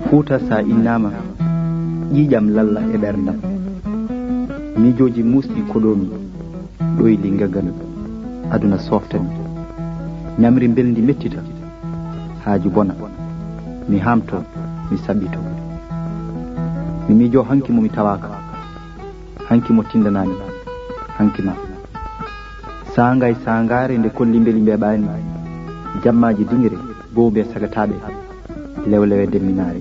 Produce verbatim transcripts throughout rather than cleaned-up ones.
Fuuta, sa innaama, ƴiiƴam lalla e ɓerndam. Miijooji muusɗi koɗoomi, ɗoyli ngaggan, aduna softami. Ñamri mbelndi mettita, haaju bona. Mi haamto, mi saɓɓito. Mi miijo hanki mo mi tawaaka, hanki mo tindanaami, hanki ma. Saanga e saangaare nde kolli mbeli mbeɓaani, jammaaji dingre, bowɓe sagataaɓe, lewlewe demminaare.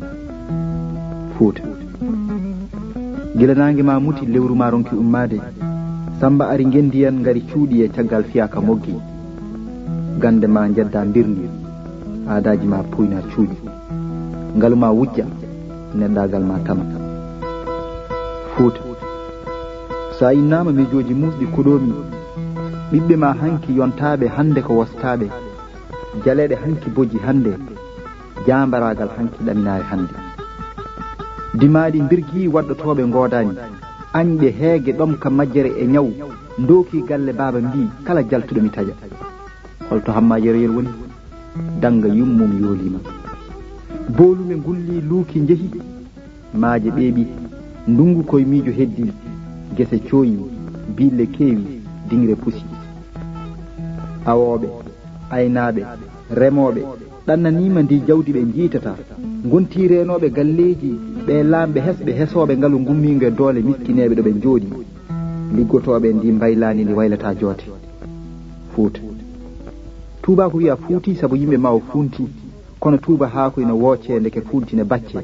Fuuta. Gila naange ma muti, lewru ma ronki ummaade. Samba ari ngendiyan ngari cuuɗi e caggal fiyaka moggi. Gande ma njedda mbirndi, aadaaji ma puyna cuuɗi. Ngalu ma wujja, neɗɗaagal ma tama. Fuuta. Sa innaama miijooji muusɗi koɗoomi, ɓiɓɓe ma hanki yontaaɓe, hande ko wostaaɓe. Jaleeɗe hanki bojji hande, jaambaraagal hanki ɗaminaare hande. Dimaaɗi mbirgi waɗɗotooɓe ngoodaani, añɓe heege ɗomka majjere e ñaw, ndooki galle baaba mbii, kala jaltuɗo mi taƴa. Holto Hamma Yeroyel woni? Dannga yummum yooliima. Boolume ngulli luuki njehi, maaje ɓeeɓi, ndungu koye miijo heddi, gese cooyi, biille keewi, dingre pusi. Awooɓe, aynaaɓe, remooɓe, ɗannaniima ndi jawdi ɓe njiitata. Ngontii reenooɓe galleeji, ɓe laamɓe hesɓe hesooɓe ngalu ngummiingo e doole miskineeɓe ɗo ɓe njooɗi. Liggotooɓe ndi mbaylaandi ndi waylata joote. Fuuta. Tuubaaku wiya fuuti sabu yimɓe ma o fuunti, kono tuuba haako ina wooce ndeke fuunti ne bacce.